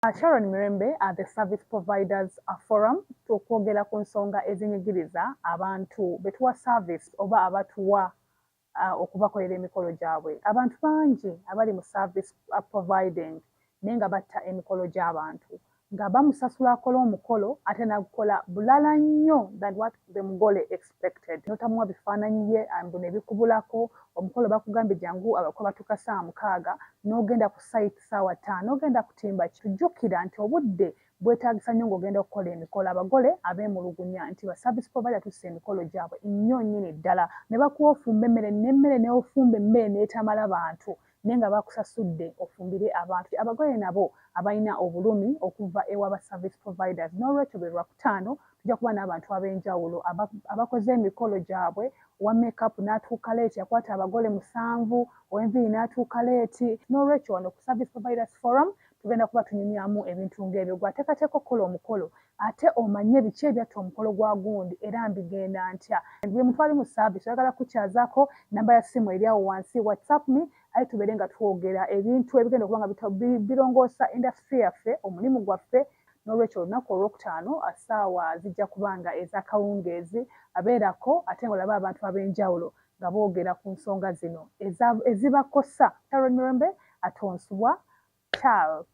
Sharon Mirembe at the Service Providers Forum, okwogera ku nsonga ezinyigiriza abantu betuwa service oba abatuwa okubakolera emikolo gyabwe. Abantu bangi abali mu service providing naye nga batta emikolo gy'abantu, nga bamusasula akola omukolo ate nagukola bulala nnyo than what the mugole expected. Notamuwa bifaananyi ye mbu ne bikubulako omukolo. Bakugambye jangu abako batuuka ssaawa 6, n'ogenda ku site ssaawa 5, ogenda kutimba ki? Tujjukira nti obudde bwetaagisa nnyo ng'ogenda okukola emikolo. Abagole abeemulugunya nti ba service provider tussa emikolo gyabwe nnyo nnyini ddala, ne bakuwa ofumba emmere n'emmere n'ofumba emmere n'etamala bantu, naye nga bakusasudde ofumbire abantu. Abagole nabo abalina obulumi okuva ewa ba service providers. N'olwekyo bwe Lwakutaano tujja kuba n'abantu ab'enjawulo abakoze emikolo gyabwe. Owa makeup n'atuuka late, yakwata abagole musanvu, ow'enviiri n'atuuka late. N'olwekyo wano ku Service Providers Forum tugenda kuba tunyumyamu ebintu ng'ebyo. Gwateekateeka okukola omukolo ate omanye biki ebyatta omukolo gwa gundi era mbigenda ntya. Buli muntu ali mu service oyagala kukyazaako, namba ya ssimu eri awo wansi, WhatsApp me, aye tubeere nga twogera ebintu ebigenda okuba nga birongoosa industry yaffe, omulimu gwaffe. N'olwekyo olunaku olwokutaano ssaawa zijja kuba nga ez'akawungeezi, abeerako ate nga olabe abantu ab'enjawulo nga boogera ku nsonga zino ezibakosa. Sharon Mirembe atonsubwa. Ciao.